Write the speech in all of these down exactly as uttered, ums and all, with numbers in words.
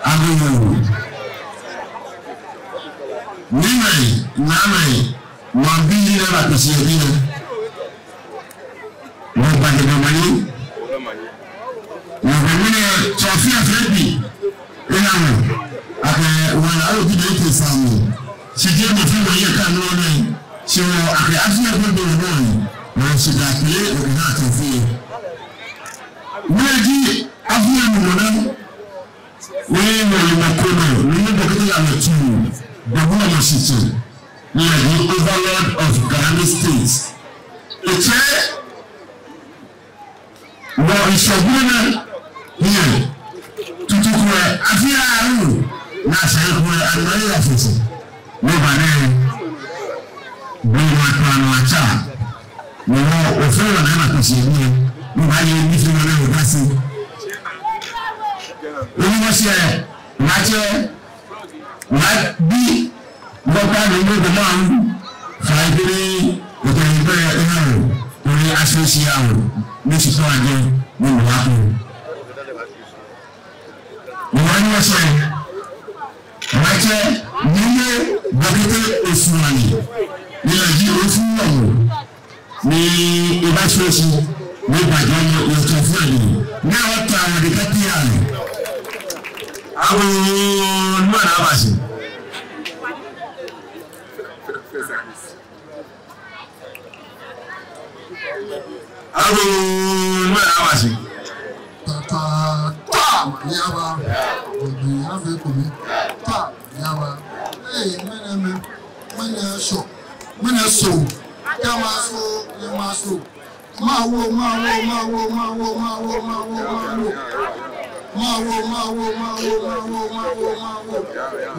Agoo. Niimɛi, naamɛi, maŋbii ni ba kpɛshi yɛ biɛ. Wɔbaje dɔmɔ ni. Wɔbɛ mɛni tsɔ fɛɛ fɛɛ bi. Ena mɔ. Akɛ wala o bi de ke samu. Shi je mɔ fɛɛ mɔ yɛ ka nɔ nɛ. Shi wɔ akɛ afi yɛ ko do nɔ ni. Wɔ shi da kpele o na tsɔ fɛɛ. Mɛni ji afi yɛ nɔ nɛ. Ni mɔ ni mɔ ko nɔ, ni mɔ ko kete ya mɛ tu, dɔbɔ mɔ shitsɛ, ni yɛ the overlord of Garami State. Etsɛ, wɔ ŋshɔ gbi nɛ, ni yɛ, tutu kwɛ, afi aru, na sɛ kwɛ, anɔ yɛ afisi. Ni ba nɛ, bi ma tɔ anɔ atsa. Ni wɔ, wɔ fɛɛ wɔna ema kpɛshi yɛ biɛ. Ni ba yɛ ni fɛɛ wɔna wɔ basi. Ni wɔ shɛ, matsɛ, mabi, wɔ ba ni wɔ ba ma wu. Fa ebiri, wɔ ta ni bɛ, eha o. Wɔ ni aso shi ya o. Ni shi fɔ ajɛ, ni wɔ ba ko. Ni wɔ ni wɔ shɛ. Matsɛ, ni yɛ bɔkete osuani, ni lɛ ji osuani, ni eba sɔsi, ni ba jɔmɔ yɛ tsɔ fɛɛ ni, ni wɔ ta wɔ de kati ya ni. Agoo, nɔ na basi. Agoo, nɔ na basi. Ta, ta, ta, manyaba. Obi, ave kome. Ta, manyaba. Ee, mɛni, mɛni, mɛni so. Mɛni so. Kɛ maso, kɛ maso. Mawo, mawo, mawo. Mawo, mawo, mawo, mawo.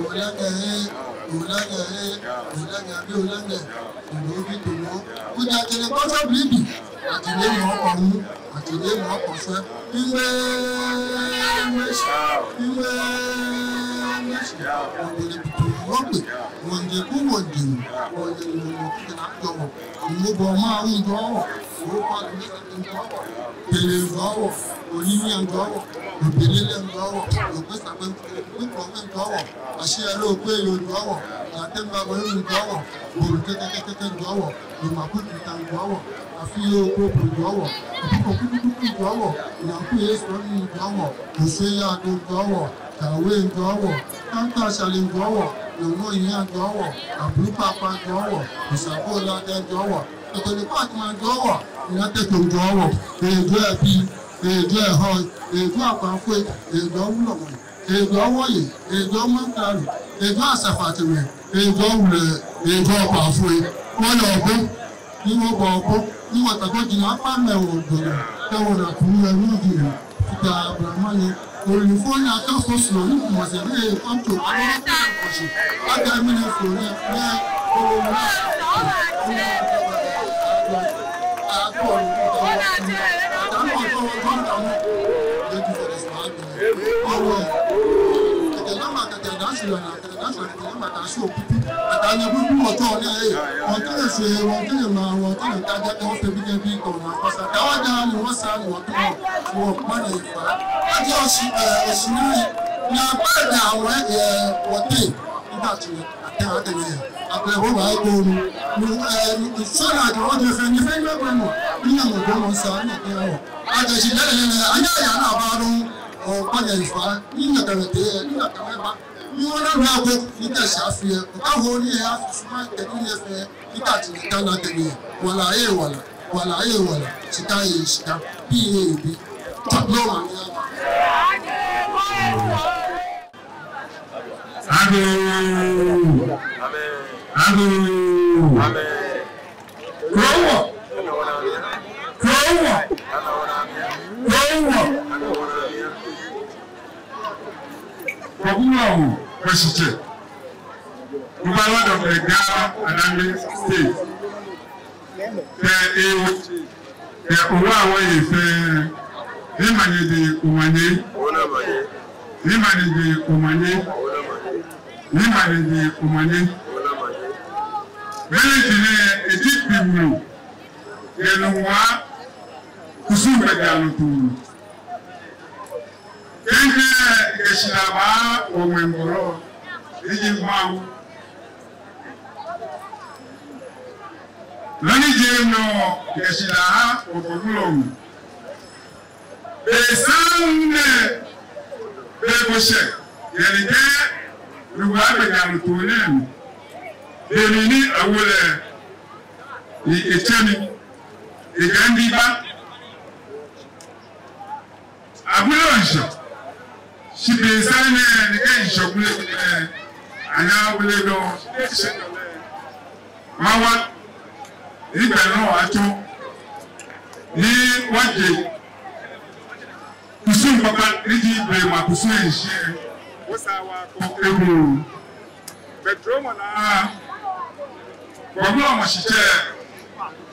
Olɛŋɛ, ee, olɛŋɛ, ee, olɛŋɛ, bi olɛŋɛ. Tolo bi tolo. Kuja kele kɔsɔ blibi. Atele mɔ kɔmu. Atele mɔ kɔsɔ. Iwe mɛshi. Iwe mɛshi. Obele bitu wɔgbe. Wɔŋje ku wɔŋje nu. Wɔŋje nu wɔŋje ku kena jɔwɔ. Mɔ bɔ ma wu jɔwɔ. Wo pa ni jɔwɔ. Pele jɔwɔ. Onini jɔwɔ. Obele lɛ jɔwɔ. Ogbesa gbɛ. Mikɔ mɛ jɔwɔ. Ashi alo kpe yo jɔwɔ. Yatemba bo yo jɔwɔ. Buru kɛkɛkɛkɛ jɔwɔ. Luma kutu tan jɔwɔ. Afi yo koko jɔwɔ. Kuku kuku jɔwɔ. Nyaku ye sɔni jɔwɔ. Ose ya do jɔwɔ. Kawe jɔwɔ. Kanta shale jɔwɔ. Nono ya jɔwɔ. Abulu papa jɔwɔ. Isabo la jɔwɔ. Tokoni kwa kuma jɔwɔ. Ina teto jɔwɔ. Ejo ebi. Ejo ehoi. Ejo akwafoe. Ejo wulɔmɔ. Ejo wɔye, ejo maŋkralo, ejo asafoiatsɛmɛi, ejo wulɔi, ejo akwafoiatsɛmɛi. Wɔyɛ Obo, ni wɔbɔ Obo, ni wɔtako jina kpa mɛ wɔ dɔnɔ, kɛ wɔna kuu yɛ nu jina. Kita Abrahama ni, olufo ni aka fo soro, ni kuma sɛ, ni kɔnto, alo na kɔsi, aka mine fo ni, ni, olo na, Aja shi lɛlɛ lɛlɛ, anya ya na ba dɔŋŋ, o kpanya ifa, ni nyɛ kɛmɛ te, ni nyɛ kɛmɛ ba, ni wɔna lɛ ko, ni kɛ sha fie, o ka ho ni ya suma kɛ ni yɛ fɛ, ni ka ti ka na kɛ ni, wala ye wala, wala ye wala, shika ye shika, bi ye bi, ta lo ma ni ya. Agoo. Agoo. Krowa. Krowa. Krowa. Kɔkuma o, kɔsitsɛ. Overlord of the Ga Anambra State. Tɛ ewo. Kɛ owa wɔyei fɛɛ, ni manye ji omanye. Ni manye ji omanye. Ni manye ji omanye. Mɛni ji nɛ eji kpi wulu yɛ Nungua kusum gbɛjianɔtoo. Kɛkɛ kɛ shilabaa wɔ ŋwɛi bɔlɔ, eji mawu. Nɔ ni ji nɔ kɛ shilabaa wɔ bɔlɔ. Be sane, be ko shɛ, yɛ ni kɛ Nungua gbɛjianɔtoo nɛɛ mli. Be mli ni awo lɛ, ni etsɛ mi, ekɛɛ mi ba. Abule ŋshɔ. Shi be sane nɛɛ, ni kɛ ŋshɔ bule nɛɛ, anyɛɛɛ abule nɔ. Mawa, ni gbɛ nɔ atsɔ, ni wɔje kusum kpakpa, ni ji blema kusum lɛ shishi. Wɔsaa wɔkɔ ewu. Be dromɔ naa, gbɔmɔ mɔ shitsɛ,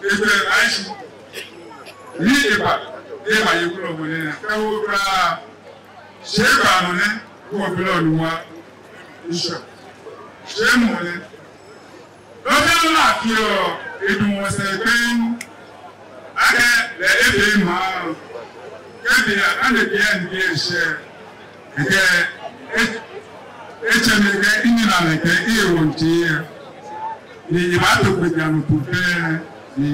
ete aishi. Ni eba, eba ye wulɔmɔ nɛɛ, kɛ wo kura, sheba nɔ nɛ, wo bilɔ ni wa, isha. Shemɔ nɛ. Lɔbia la fioo, edu wɔsɛɛ kpɛŋ. Akɛ lɛ ebe maŋ. Kɛ be ya, kane biɛ ni biɛ shɛ. Ekɛɛ, e, etsɛ mi kɛ, enyɛ naa lɛ kɛ, eye wɔŋtsɛ yɛ. Ni ebaato gbɛjianɔtoo fɛɛ, ni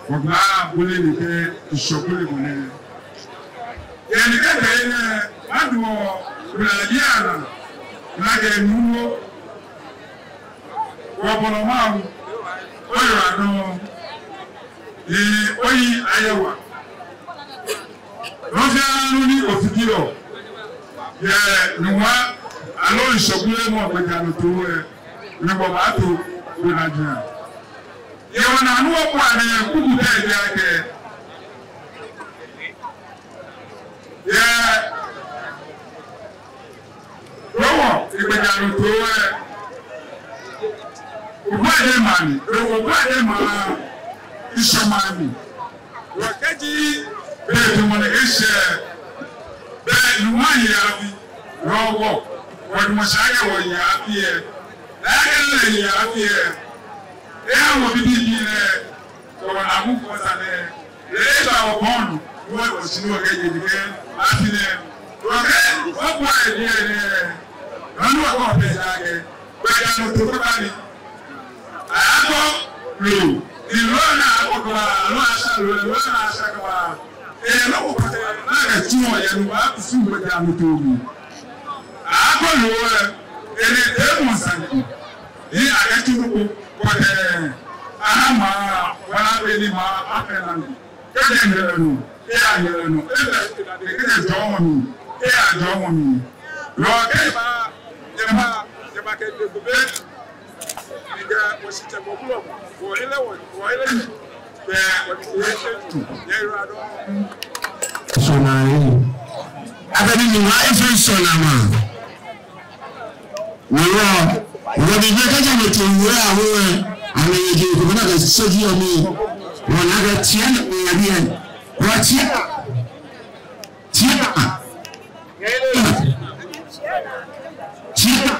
wɔbaabule ni kɛ, ŋshɔ bule bɔ nɛ. Yɛ ni kɛ be nɛ, madu wɔ, wula biɛ naa, naa kɛ nuwo. Wɔ bɔlɔ mawu, oyiwaladɔŋŋ, ni oyi ayɛ wa. Nɔ fɛɛ nɔ ni ofiteɔ, yɛ Nungua, aloo ŋshɔ bule mɔ gbɛjianɔtoo lɛ, ni wɔbaato, wɔna jia. Yɛ wɔnaa ni wɔkpɔ anɛ kuku tɛ jia kɛ. Yɛ Hewɔ, egbɛjianɔtoo lɛ, obua de ma mi, obua de ma ŋshɔ ma mi. Wɔ kɛji be damɔ nɛkɛ shɛ, be Nungua yi afi, wɔ, wɔ, wɔ damɔ shi akɛ wɔyi afi lɛ, akɛ lɛ yi afi lɛ, eha wɔ bibii lɛ, kɛ wɔnaa mɔ ko sane. Lɛ eba wɔ bɔn, wɔ, wɔshi ni wɔkɛye nɛkɛ afi nɛɛ. Wɔkɛ, wɔbua ebii lɛ. Nɔ ni wɔkɔ pɛ sa kɛ, gbɛjianɔtoo kpakpa ni. Akɔ loo, ni loo naa akɔ kpakpa, loo asa loo, loo naa asa kpakpa. Ee, nɔ ko pɔtɛɛ, naa kɛ tsuɔ yɛ Nungua kusum gbɛjianɔtoo mli. Akɔ loo lɛ, ele te mɔ sane. Ni akɛ tsu nɔ ko pɔtɛɛ, aha maŋ, wala be ni maŋ, afee naa ni. Kɛjɛ nyɛlɛ nɔ, eya nyɛlɛ nɔ, ebɛ, kɛjɛ jɔɔmɔ mli, eya jɔɔmɔ mli. Lɔ kɛ ba, kɛ ba, kɛ ba kɛ be ko be. Ni kɛ wɔshitsɛ bɔ bulɔ, wɔ ele wɔ, wɔ ele ni. Kɛ wɔ ni ele tu, yɛ yɔɔ adɔ. Sɔnaa yi. Akɛ ni ni wa efe sɔnaa ma. Ni wɔ, wɔ ni be kɛjɛ ni to wura awo ɛ, amɛye je ko na kɛ soji omi. Wɔ na kɛ tia na ya bi ɛ. Wɔ tia. Tia. Tia.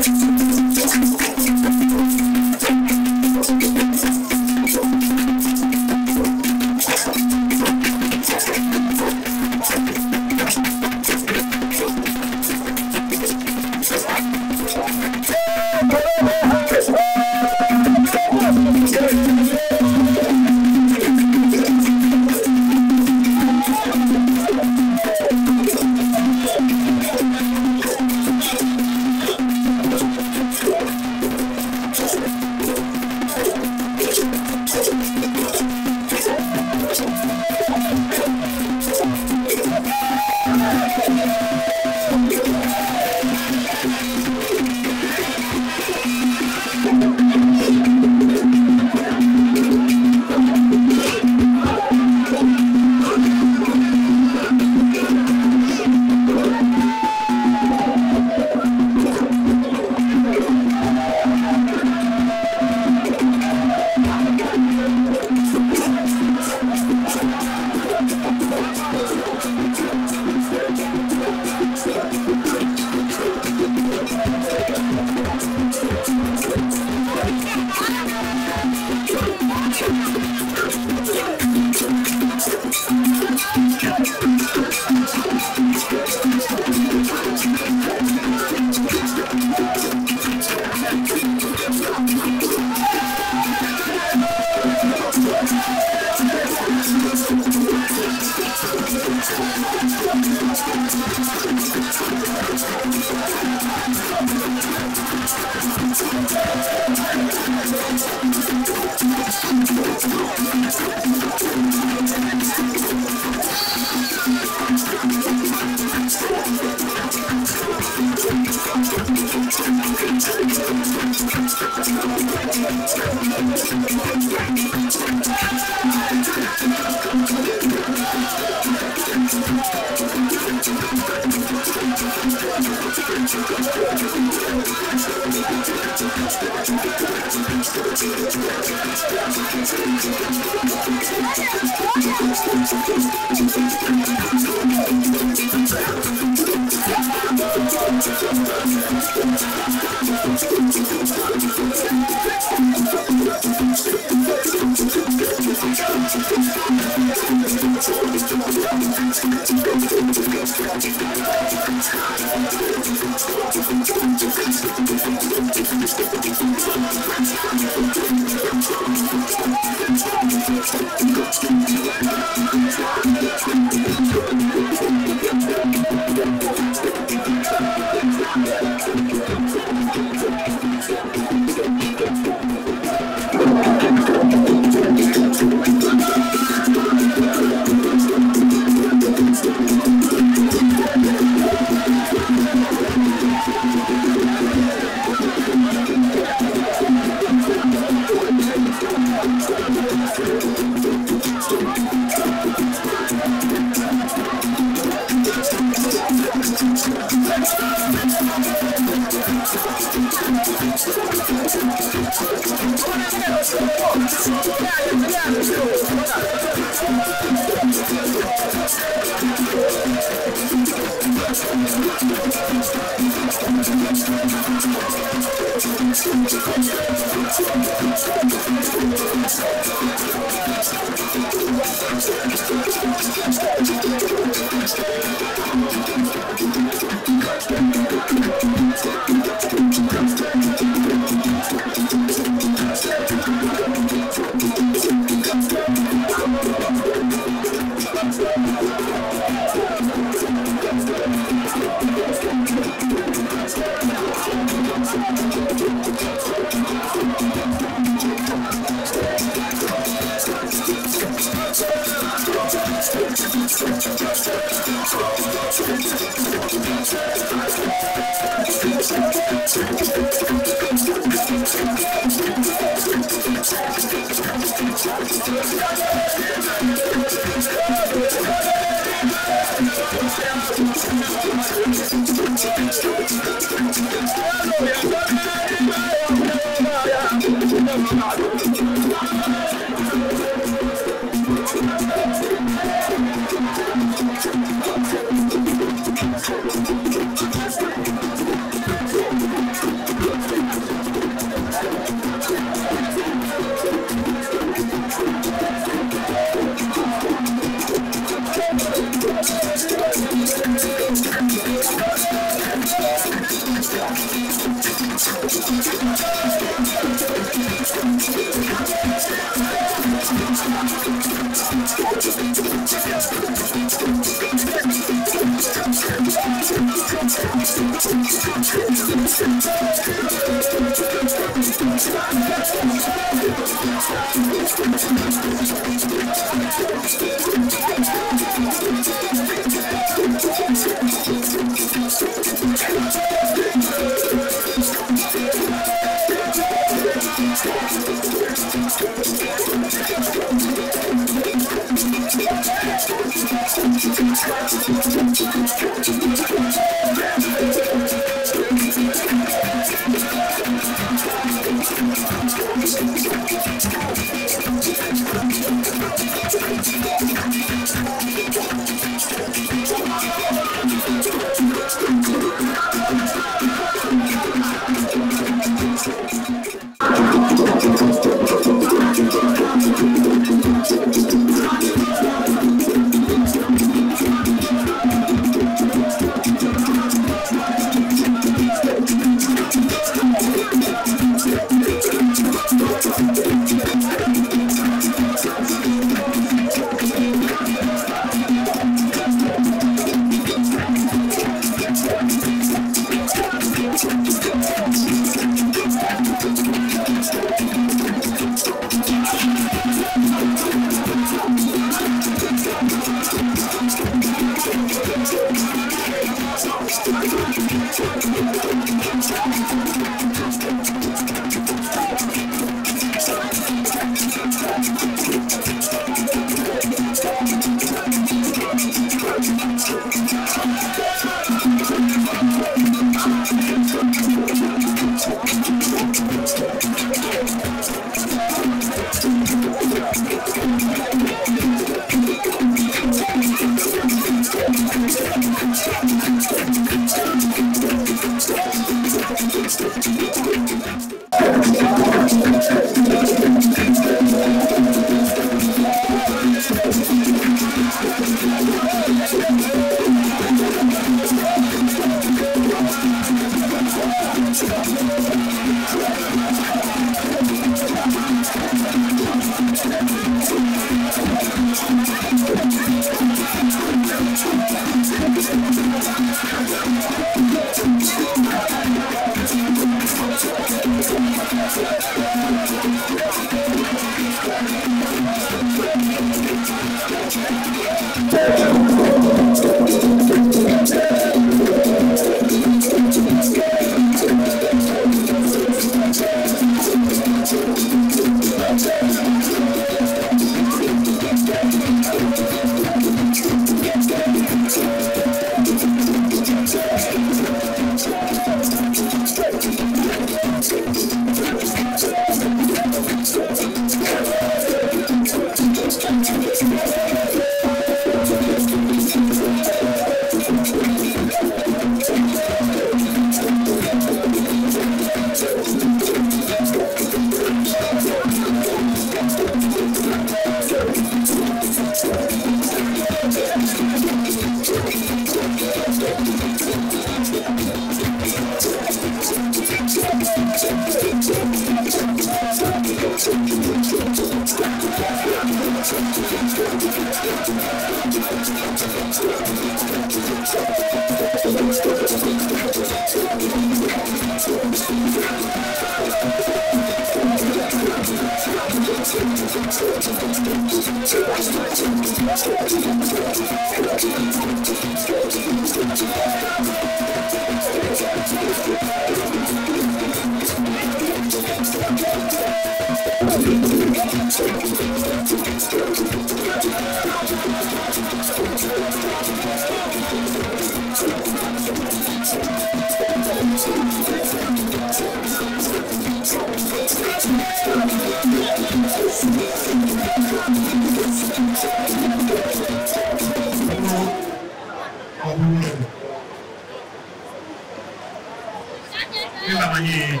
Eba manye.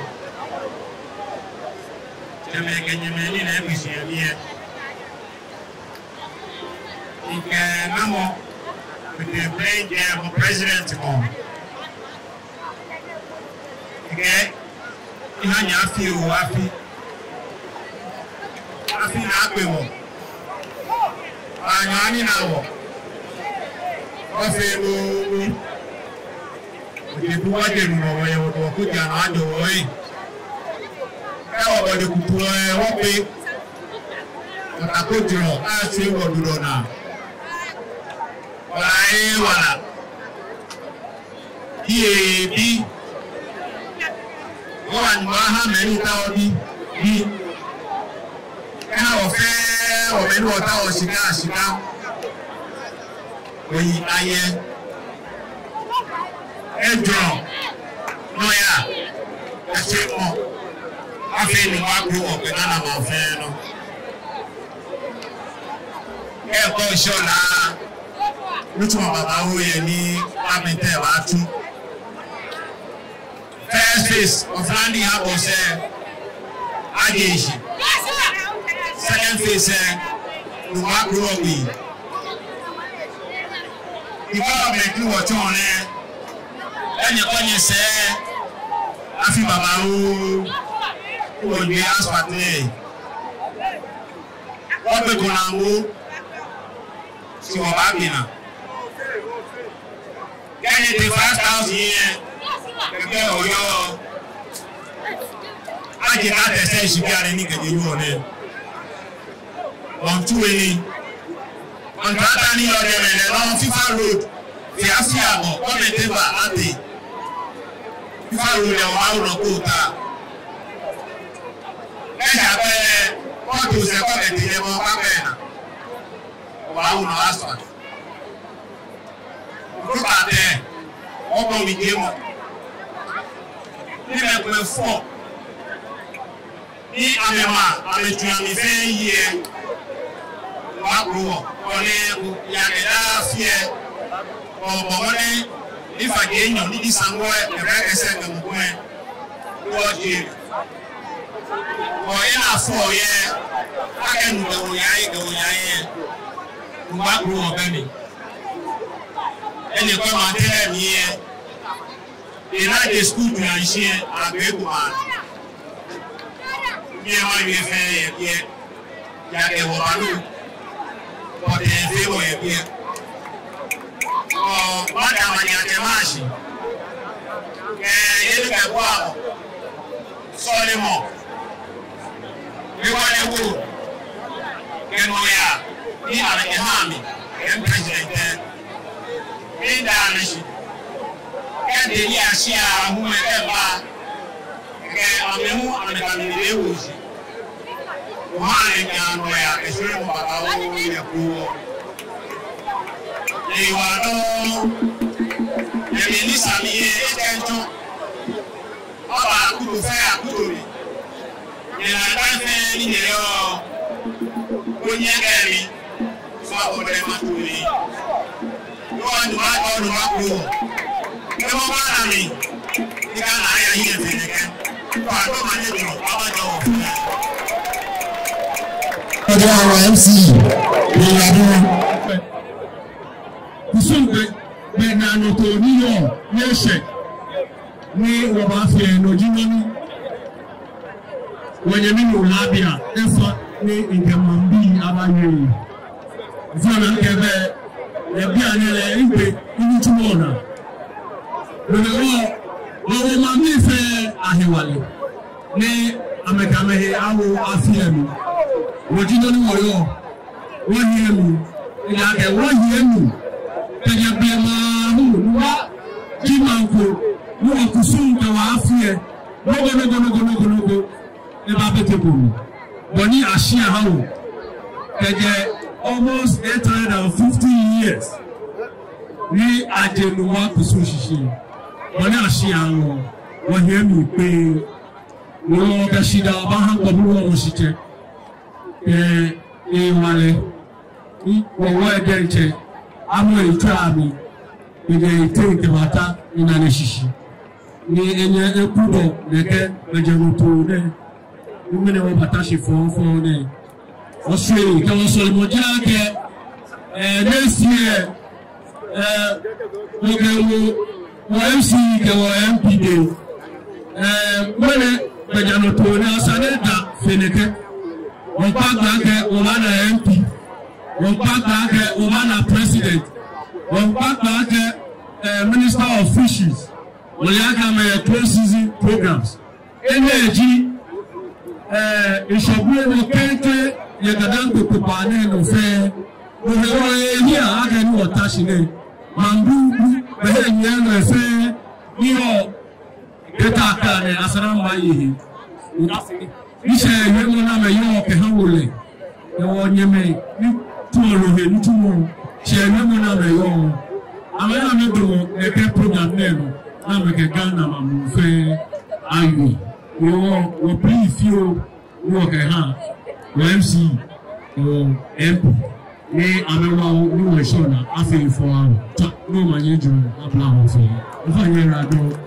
Nyɛmɛi kɛ nyɛmɛi ni nɛ ebisi yɛ biɛ. Mikɛ namɔ, mikɛ president mɔ. Mikɛ, miha nyɛ afi oo afi. Afi naagbee wɔ. Anyɔ ani na wɔ. Wɔfee nɔ. Wɔje bu wɔje nu nɔ wɔyɛ wɔ, wɔkɔ ja nɔ ajɔ wɔ ee. Kɛ wɔbɔ je kutu lɛ wɔkpe. Wɔtako jurɔ, atsɛ wɔ du dɔ naa. Wala ee wala. Bi ee bi. Wɔwa ni wɔha mɛi ni taoɔ bi. Bi. Eha wɔ fɛɛ, wɔ mɛi ni wɔtaoɔ shika, shika. Wɔyi ayɛ. Ejurɔ. Nɔyaa. Eshɛ mɔ. Afee ni wɔkɔ wɔkpe nana maŋ fɛɛ nɔ. Ekɔ ŋshɔ naa. Nitsumɔ babaoo yɛ ni amɛtee baatsu. First phase of landing harbors lɛ, aje shishi. Second phase lɛ, Nuŋua Kro Wɔgbi. Development ni wɔtsɔɔ nɛɛ, enyɛ kɔ nyɛsɛɛ, afi babaoo, wɔwie asphalt lɛ. Wɔbe ko naa wo, shi wɔbaagbe naa. Kɛ nyɛtee five thousand yɛ, kɛkɛ oyɔɔ. Aje kɛ atɛsɛ shibiaŋ ni kɛjɛ yoo nɛɛ. Wɔmiitsu he nii. Contractor ni yɔɔ jɛmɛ lɛ, no FIFA road. Fiafia bɔ, kɔmɛtɛ ba ate. FIFA road lɛ, wɔbaawo nɔ kota. Kɛ ja pɛ, kɔtu sɛ kɔmɛtɛ lɛ, wɔbaakpɛ naa. Wɔbaawo nɔ asphalt. Kota tɛ, wɔbɔ mi je mɔ. Ni mɛi komɛi fɔ. Ni amɛma, amɛtsu amɛ fɛɛ yi lɛ, wɔkpoo wɔ, koni eko aya kɛ daa afi lɛ, wɔbɔ mɔdɛŋ, ni fã kɛ nyɔ, ni ji saŋŋ wɔ, ebɛ kɛ sɛɛ kɛ mɔ ko lɛ, wɔje. Wɔ ena fɔ yɛ, akɛ nu kɛ wo ya yi, kɛ wo ya yi lɛ, wɔkpoo wɔ bɛ mli. Enɛ kɔ ma tɛlɛ mi lɛ. Ena je skul tu ya shi lɛ, agbɛ ko ma. Biɛ ma yɛ fɛɛ yɛ biɛ. Ejaakɛ wɔbaanu. Wɔtee fɛɛ wɔ yɛ biɛ. Ɔ, mada manyɛ atɛ mashi. Kɛ yeli kɛ bua. Sɔlemɔ. Ewalɛ ko. Kɛ nɔyaa. Ni amɛkɛha mi. Kɛ president lɛ. Miida amɛ shi. Kɛ deli ashi ahu mɛ kɛ ba. Kɛ amɛ hu amɛkɛ mi lɛ wo shi. Oha lɛ nya nɔyaa kɛ sɔlemɔ babaoo yɛ kpoo wɔ. Ewa nɔ. Yɛ mi ni sa mi yɛ etɛ ŋtsɔ. Ɔba akutu fɛɛ akutu mi. Nyɛna ta fɛɛ ni nyɛyɔɔ. Onyɛ kɛ mi. Fa obɛ ma tu mi. Yoo, anu ma tɔ nu ma ku. Kɛ mɔ ba na mi. Ni ka na ya yi efee nɛkɛ. Fa tɔ ma nyɛ jɔ, aba jɔ. Ɔjɛ awa M C. Ni ya du. Kusum gbɛ, gbɛ naa nɔ too ni yɔɔ, ni eshɛ. Ni wɔbaafee no ji nɔ ni wɔnyɛmi nuu Labia efa ni ekɛ maŋbii abawie. Fɔ na mikɛɛ bɛ, yɛ biɛ nɛɛ lɛ, igbe, initsumɔ naa. No hewɔ, wɔ, wɔ maŋbii fɛɛ ahewalɛ. Ni amɛkɛ amɛhe awo afi lɛ mli. No ji nɔ ni wɔyɔɔ. Wɔhiɛ nu, ejaakɛ wɔhiɛ nu, kɛjɛ blema hu, ni wɔji maŋ ko, ni wɔkusum kɛ wɔafi lɛ, nɔ ko, nɔ ko, nɔ ko, nɔ ko, nɔ ko, eba bɛ te ko nu. Bɔ ni ashi aha wɔ, kɛjɛ almost eight hundred and fifty years, ni aje nu wɔkusum shishi. Bɔ ni ashi aha wɔ, wɔhiɛ nu kpee, ni wɔkɛ shidaa baha ŋkɔ bu wɔ shitsɛ. Kɛ ewalɛ, ni wɔ wɔ diɛŋtsɛ, amɔ etswa mi, kɛjɛ etɛ kɛbata ena nɛɛ shishi. Ni enyɛ eku dɔ nɛkɛ, kɛjɛ no too nɛɛ, ni mɛni wɔbata shi fɔfɔ nɛɛ. Wɔsɛɛ, kɛ wɔsɔlemɔ ji akɛ, eh, next year, eh, wɔkɛ wɔ, wɔ M C kɛ wɔ M P dɛŋ. Eh, mɛni, gbɛjianɔtoo nɛɛ esa ni eda fe nɛkɛ. Wɔkpa gbɛ akɛ wɔbaana M P. Wɔkpa gbɛ akɛ wɔbaana president. Wɔkpa gbɛ akɛ, eh, Minister of Fisheries. Wɔle akɛ amɛyɛ close season programs. Enɛ ji, eh, ŋshɔ buu wɔ kɛŋkɛŋ yɛ Gadaŋme kpokpaa nɛɛ nɔ fɛɛ. Wɔhe wɔhe hiɛ akɛ ni wɔta shi nɛɛ. Maŋ buu buu, bɛ he nyɛ nɔ fɛɛ. Ni yɔɔ, kɛ ta ka nɛɛ, esa ni maye he. Ni shɛɛ wiemɔ ni amɛyɔɔ kɛha wɔ lɛ. Yɛ wɔnyɛmɛi, ni tuɔ loo he, ni tuɔ mɔ. Shɛɛ wiemɔ ni amɛyɔɔ. Amɛ, amɛdamɔ nɛkɛ program nɛɛ nɔ. Ni amɛkɛ Ghana maŋ muu fɛɛ awie. Wɔ, wɔ please fioo, ni wɔkɛha, wɔ M C, wɔ M P. Ni amɛwa wɔ, ni wɔshɔ naa, afee fɔ aha wɔ. Tswa, ni omanye juro, abla wɔ fɛɛ. Ofainɛ, ŋkɛɛ adɔ.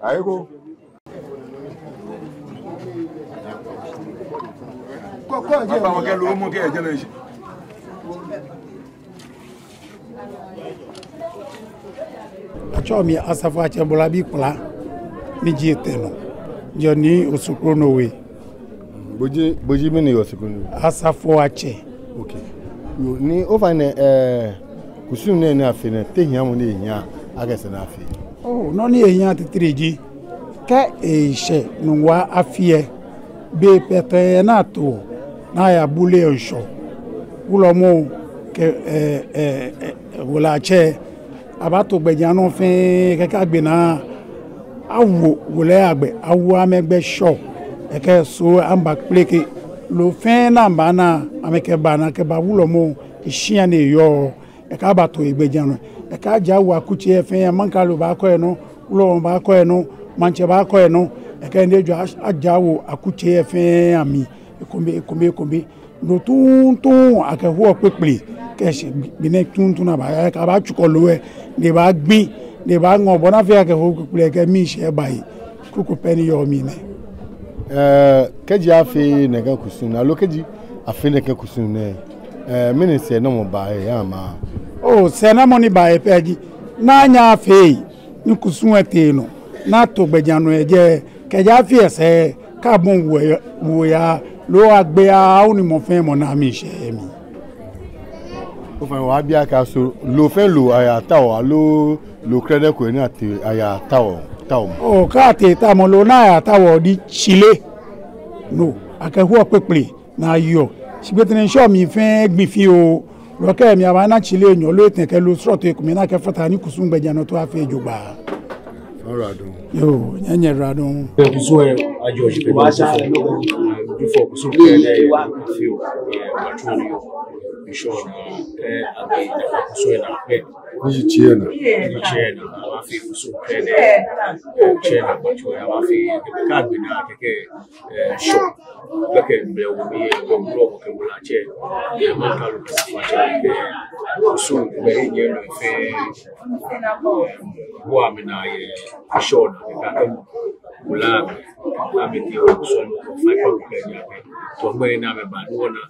Ayekoo. Atsɛɔ mi Asafoatsɛ Bɔlabi Kpla, miji etɛ nɔ, jɔɔ Nii Osu Krono We. Bo ji, bo ji mɛni yɛ Osu Krono We? Asafoatsɛ. Okay. Yoo, ni ofainɛ, eh, kusum nɛɛ ni afee nɛɛ, te hiamɔ ni ehiaa akɛ esa ni afee? Oh, nɔ ni ehiaa titri ji, kɛ eshɛ Nuŋua afi lɛ, be kpɛtɛɛ ni ato, ni ayabuleɔ ŋshɔ, wulɔmɔ kɛ, eh, eh, eh, wulɔmɔ atsɛ, abaato gbɛjianɔ fɛɛ kɛkɛ agbe naa, awo wulɔmɔ agbɛ, awo amɛgbɛ Soo, kɛkɛ Soo aba kpleke. Loo fɛɛ ni abaana, amɛkɛbaa ni akɛbaa wulɔmɔ, eshia ni eyɔɔ, kɛkɛ abaato egbɛjianɔ, kɛkɛ ajɛ awo akutsei fɛɛ, amaŋkralo baakɔ enɔ, wulɔmɔ baakɔ enɔ, maŋtsɛ baakɔ enɔ, kɛkɛ ni ejɔ a-, ajɛ awo akutsei fɛɛ amli, ekome, ekome, ekome. Loo tuuntu akɛhoɔ kpekple, kɛshɛ gbi nɛɛ tuuntu ni abaa, kɛ abaatsu kɔ loo lɛ, ni ebaagbi, ni ebaaŋɔ, bɔ ni afee akɛhoɔ kpekple kɛ miishɛɛ aba yi. Kuku pɛ ni yɔɔ mli nɛ. Eh, kɛji afee nɛkɛ kusum nɛɛ, aloo kɛji afee nɛkɛ kusum nɛɛ, eh, mɛni sɛɛnamɔ baa he ama? Oh, sɛɛnamɔ ni baa he pɛ ji, ni anyɛ afee, ni kusum lɛ tee nɔ, ni ato gbɛjianɔ lɛ jɛi, kɛjɛ afi lɛ sɛɛ, kɛ abɔi wuo ya, loo agbe ya, awo ni mɔ fɛɛ mɔ na miishɛɛ mli. Ofainɛ, wɔbi akɛ aso loo fɛɛ loo ayataoɔ, aloo loo krɛdɛɛ ko ni atee ayataoɔ, taomɔ? Oh, kɛ atee taomɔ, loo ni ayataoɔ ji tsile. No, akɛhoɔ kpekple ni ayeɔ. Shi gbɛtɛnɛnshɔ mli fɛɛ gbi fioo. Loo kɛ mli abaana tsile enyɔ loo etɛ kɛ loo srɔto ekome ni akɛfata ni kusum gbɛjianɔtoo afee jogbaŋŋ. Oyiwaladɔŋŋ. Yoo, nyɛ, nyɛyiwaladɔŋŋ. Kusum lɛ ajɔɔ shi kɛ kusum fɛɛ, kusum fɛɛ ni afeɔ, eh, patrol ni yɔɔ ŋshɔ naa, eh, agbɛnɛ kusum lɛ naa pɛ. Ni ji tsɛ naa. Ni ji tsɛ naa, abaafee kusum fɛɛ ni, eh, tsɛ naa patrol lɛ abaafee, kɛ agbe naa kɛkɛ, eh, Soo. Bɛ kɛ blɛoo mli yɛ, kɛ wulɔmɔ kɛ wulɔmɔ atsɛ, eh, maŋkralo kɛ Asafoatsɛ, eh, kusum gbɛ enyɔ nɔ fɛɛ, eh, bua amɛnaa yɛ Soo naa, kɛ akɛ wulɔmɔ, amɛkɛ kusum lɛ fai kpa kɛ nyɛ akɛ, to gbɛ naa amɛba ni wɔna,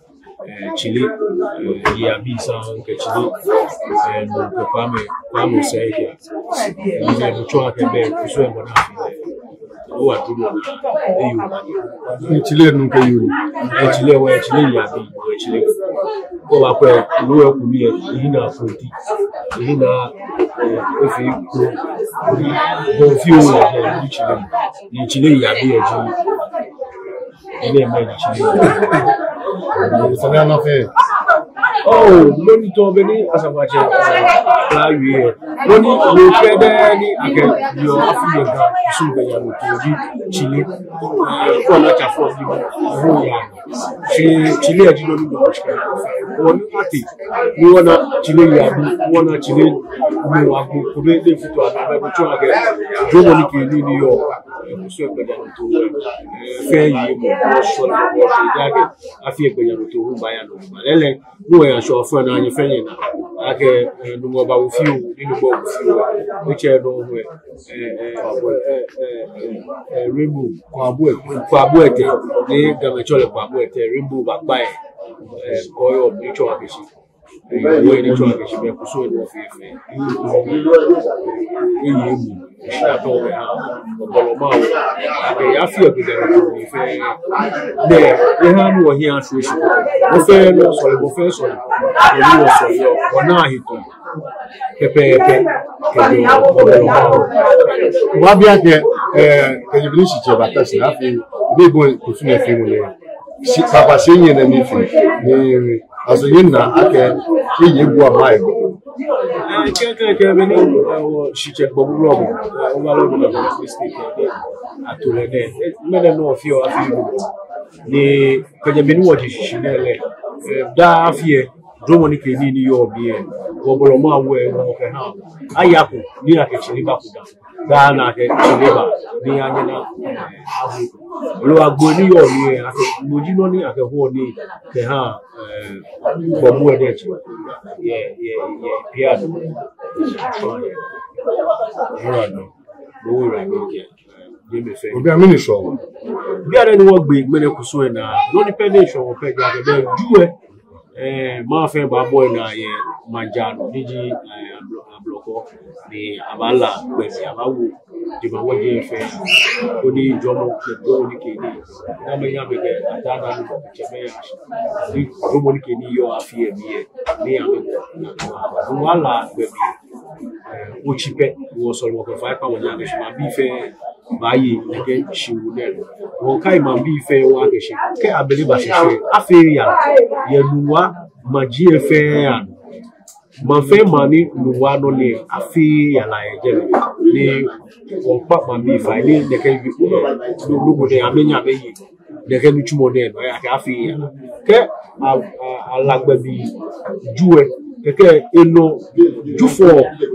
eh, tsile, eh, yei abii saŋŋ kɛ tsile, eh, nuu kɛ kwɛmɔ, kwɛmɔ sɛɛ kɛ. Ni mitsɔɔ akɛ bɛ kusum lɛ bɔ ni afee lɛ, owa tu lɔ naa, eyoo. Ni tsile nuu kɛ yoo. Eh, tsile wɛ, tsile yei abii wɛ tsile. Kɛ obaakwɛ loo lɛ kuu lɛ, ehiii naa fɔti, ehiii naa, eh, efee ko, bɔ fioo yɛ, yɛ tsile. Ni tsile yei abii yɛ tsile. Ele mɛ ni tsile. Sane anɔ fɛɛ. Oh, nɔ ni tɔ bɛ ni Asafoatsɛ, eh, Kpla wie. Nɔ ni, nɔ krɛdɛɛ ni akɛyeɔ afi yɛ Ga kusum gbɛjianɔtoo ji tsile. Kɛ ona tsa fɔ bi, ho ya. Shi tsile lɛ ji nɔ ni gbɔ shi kɛ. Wɔ ni ate. Ni wɔna tsile yei abii, wɔna tsile mɔ agbo, kome ni futu abɛ, bɛ tsɔɔ akɛ jɔɔmɔ ni kɛ nii ni yɔɔ kusum gbɛjianɔtoo fɛɛ yɛ mɔ, wɔsɔle, wɔsɔle akɛ afi gbɛjianɔtoo hu baaya nɔ. Lɛɛlɛŋ, ni wɔya Soo fɛɛ naa, nyɛ fɛɛ nyɛna akɛ, eh, Nuŋua bawo fioo, ni Nuŋua wo fioo. Etsɛ dɔŋŋ hu, eh, eh, eh, eh, eh, Rainbow, Kwabu, Kwabu Etɛ, ni Gamɛi tsɛɔ lɛ Kwabu Etɛ, Rainbow bakpa lɛ, eh, kɔɔyɔɔ mli tsɔɔ akɛ shi. Wɔ ni tsɔɔ akɛ shi bɛ kusum lɛ nɔ fɛɛ fɛɛ. Eye mɔ, shi atɔ wɛ ha, ɔbɔlɔ ma wɔ. Akɛ yɛ afi gbɛjianɔtoo mli fɛɛ. Nɛ, eha ni wɔhiɛ ashwie shi. Nɔ fɛɛ nɔ sɔlemɔ fɛɛ sɔlemɔ. Nɔ ni wɔsɔleɔ, wɔnaa hetoo. Pɛpɛɛpɛ. Kɛjɛ ɔbɔlɔ ma wɔ. Wɔbi akɛ, Ɛɛ, kɛjɛ be ni shitsɛ bata shi, afii, be ko kusum lɛ feemɔ nɛɛ. Shi, papa shi nyɛ nɛɛ mifee. Ni, aso nyɛna akɛ, shi nyɛbua maŋ lɛ. Ɛɛ, kɛ, kɛ, kɛ, be ni, ɛɛ, wɔ shitsɛ gbɔ bubulɔ bɔ, ɛɛ, overall bɔ, ɛɛ, mistake, ɛɛ, ato lɛ nɛɛ. Ɛɛ, mɛni nɔ fioo afii bɔ. Ni, kɛjɛ be ni wɔje shishi nɛɛ lɛ. Ɛɛ, daa afii lɛ, dromɔ ni kɛ nii ni yɔɔ biɛ. Wɔbolɔ maŋ wɛ, wɔkɛha. Ayako, ni akɛ tsine bako daa. Daa ni akɛ tsine ba, ni anyɛ na, ɛɛ, ahu. Loo agbo ni yɔɔ biɛ, akɛ, no ji nɔ ni akɛhoɔ nii kɛhaa, ɛɛ, gbɔbu lɛ diɛŋtsɛ. Yɛ, yɛ, yɛ, biɛ. Owula nɔ. Owula nɔ kɛ. Yɛ mɛi fɛɛ. Obi ami ni sɔ. Bianɛ ni wɔgbe ŋmɛnɛ kusum lɛ naa. Nɔ ni pɛ ni sɔ wɔ pɛ ja kɛ bɛ Ju lɛ. Ɛɛ, maŋ fɛɛ baabɔ naa yɛ maŋ ja nɔ, ni ji, ɛɛ, ablɔ-, ablɔkɔ, ni abaala gbɛ, ni abaawo, jɛmɛ wɔji fɛɛ, koni jɔɔmɔ, kɛ jɔɔmɔ ni kɛ nii, nyɛmɛi, nyɛmɛi kɛ, ataa naa ni tsɛmɛi ya, ni jɔɔmɔ ni kɛ nii yɔɔ afii lɛ mli lɛ, ni amɛ, ni wɔla gbɛ mli, ɛɛ, otsi pɛ, wɔsɔlemɔ kɛ faikpamɔ ni akɛshi maŋbii fɛɛ, baaye nɛkɛ shiwoo nɛɛ. Wɔkai maŋbii fɛɛ wɔkɛɛ shi. Kɛ abele ba shi shi. Afee yara. Yɛ Nungua maji lɛ fɛɛ anɔ. Maŋ fɛɛ maŋ ni Nungua nɔ lɛ. Afee yara yɛ jɛmɛ. Ni wɔkpa maŋbii fai ni nɛkɛ wi. Nɔ, nɔ ko nɛɛ amɛnyɛ amɛye. Nɛkɛ nitsumɔ nɛɛ nɔ, akɛ afee yara. Kɛ a, a, ala gbɛ mli Ju lɛ, kɛkɛ enɔ Jufɔ,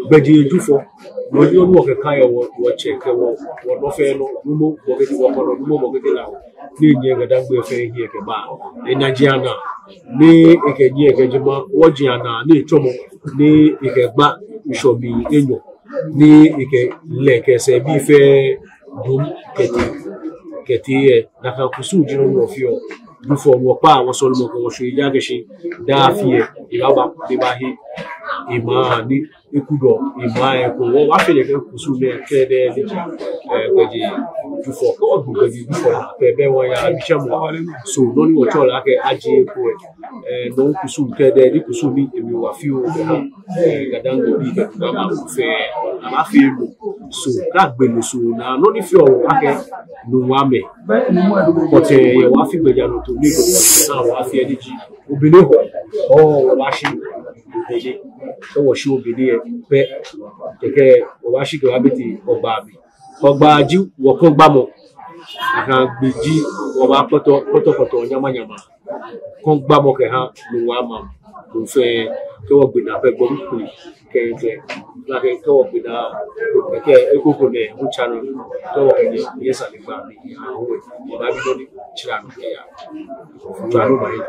gbɛjee Jufɔ. Nɔ ni wɔkɛkã yɛ wɔ, wɔtsɛ kɛ wɔ, wɔnɔ fɛɛ nɔ, nuumo bɔ kɛtee wɔkɔnɔ, nuumo bɔ kɛtee Lawɔ. Ni enyɛ GaDangme fɛɛ hiɛ kɛba. Enaji anaa, ni ekɛ nyiɛ kɛ jɛmɛ, wɔji anaa, ni etsɔmɔ, ni ekɛgba ŋshɔ mli enyɔ, ni ekɛ lɛ kɛ esɛɛbii fɛɛ dom kɛtee, kɛtee yɛ. Nakai kusum ji nɔ ni wɔfeɔ. Jufɔ wɔkpa wɔsɔlemɔ kɛ wɔshwɛmɔ ja kɛshi daa afii lɛ, ebaaba, ebaahe, emaŋ ni ekudɔ, emaŋ eko. Wɔ, wɔfeɔ nɛkɛ kusum nɛɛ kɛdɛɛ ni ji, ɛɛ, gbɛjee Jufɔ, kɛ wɔgbe gbɛjee Jufɔ naa pɛ, bɛ wɔya bishɛ mɔ. So, nɔ ni wɔtsɛɔ lɛ akɛ aje eko lɛ, ɛɛ, nɔ kusum kɛdɛɛ, ni kusum ni emli wa fioo kɛha, ɛɛ, GaDangme bii kɛ Ga maŋ fɛɛ, abaafee no. So, kɛ agbe no so, naa nɔ ni feɔ wɔ akɛ Nungua mɛi. Kɔtɛ yɛ wɔ afii gbɛjianɔtoo ni kɔtɛ wɔfeɔ ni ji Obene Hɔɔ. Hɔɔ, wɔbaashi Obene. Kɛ wɔshi Obene lɛ pɛ, kɛkɛ wɔbaashi kɛbaabi ti Hɔgbaa mli. Hɔgbaa ji wɔkɔŋgbamɔ. Akɛ gbi ji wɔbaakpɔtɔ, kpɔtɔkpɔtɔ, nyamanyama. Kɔŋgbamɔ kɛha Nungua maŋ. Mɔ fɛɛ, kɛ wɔgbe naa pɛ gbɔ mli kuli. Kɛ, kɛ, kɛ wɔgbe naa, kɛ eko ko nɛɛ, mutsa nɔ. Kɛ wɔkɛ nyɛ, nyɛ sane gba mli, awo, wɔbaabi nɔ ni tsira nɔ kɛya. Tswa nɔ ma yi.